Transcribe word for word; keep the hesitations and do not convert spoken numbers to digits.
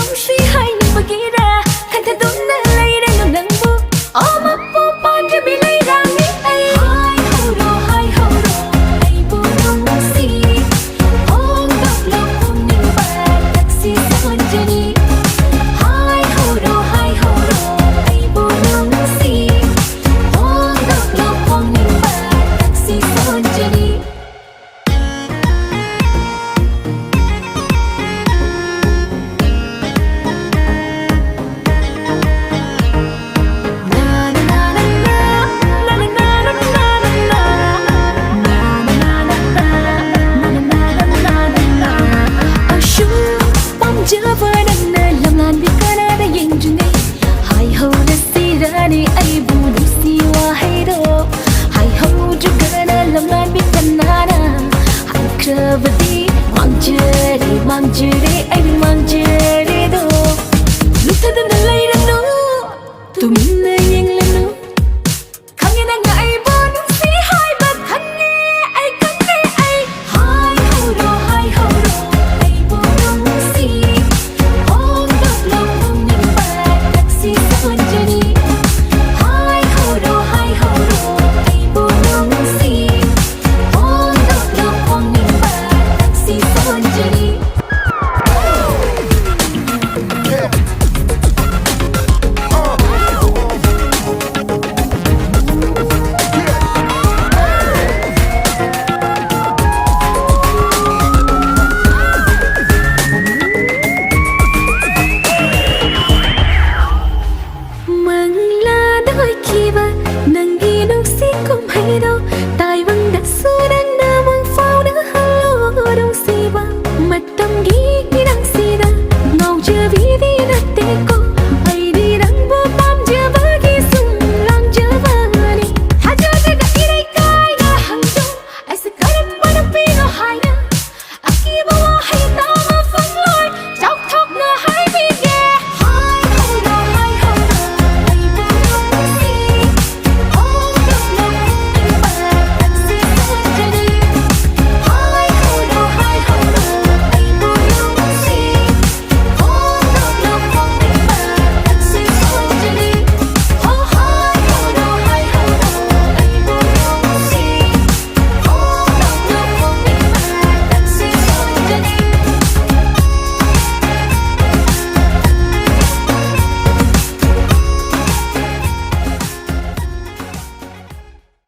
ꯅꯨꯡꯁꯤ ꯍꯥꯏꯅꯤꯡꯕꯒꯤꯔ ꯈꯟꯊꯗꯨꯅ ꯂꯩꯔꯅꯨ ꯅꯪꯕꯨ ꯑꯃꯄꯨ ꯄꯥꯟꯗ꯭ꯔꯕꯤ ꯂꯩꯔꯥꯡꯅꯤ ꯑꯩ ꯍꯥꯏꯍꯧꯔꯣ ꯍꯥꯏꯍꯧꯔꯣ ꯑꯩꯕꯨ ꯅꯨꯡꯁꯤ ꯍꯣꯡꯗꯣꯛꯂꯣ ꯐꯣꯡꯅꯤꯡꯕ ꯊꯛꯁꯤ ꯁꯣꯟꯖꯅꯤ ꯍꯥꯏꯍꯧꯔꯣ ꯍꯥꯏꯍꯧꯔꯣ ꯑꯩꯕꯨ ꯅꯨꯡꯁꯤ ꯍꯣꯡꯗꯣꯛꯂꯣ ꯐꯣꯡꯅꯤꯡꯕ ꯊꯛꯁꯤ ꯁꯣꯟꯖꯅꯤ ꯄꯥꯝꯖꯕ ꯅꯪꯅ ꯂꯝꯂꯥꯟꯕꯤ ꯀꯅꯥꯗ ꯌꯦꯡꯗ꯭ꯔꯤꯉꯩ ꯍꯥꯏꯍꯧꯔꯁꯤꯔꯅꯤ ꯑꯩꯕꯨ ꯅꯨꯡꯁꯤ ꯋꯥꯍꯩꯗꯣ ꯍꯥꯏꯍꯧꯗ꯭ꯔꯒꯅ ꯂꯝꯂꯥꯟꯕꯤ ꯀꯅꯥꯅ ꯍꯥꯏꯈ꯭ꯔꯕꯗꯤ ꯃꯥꯡꯖꯔꯦ ꯃꯥꯡꯖꯔꯦ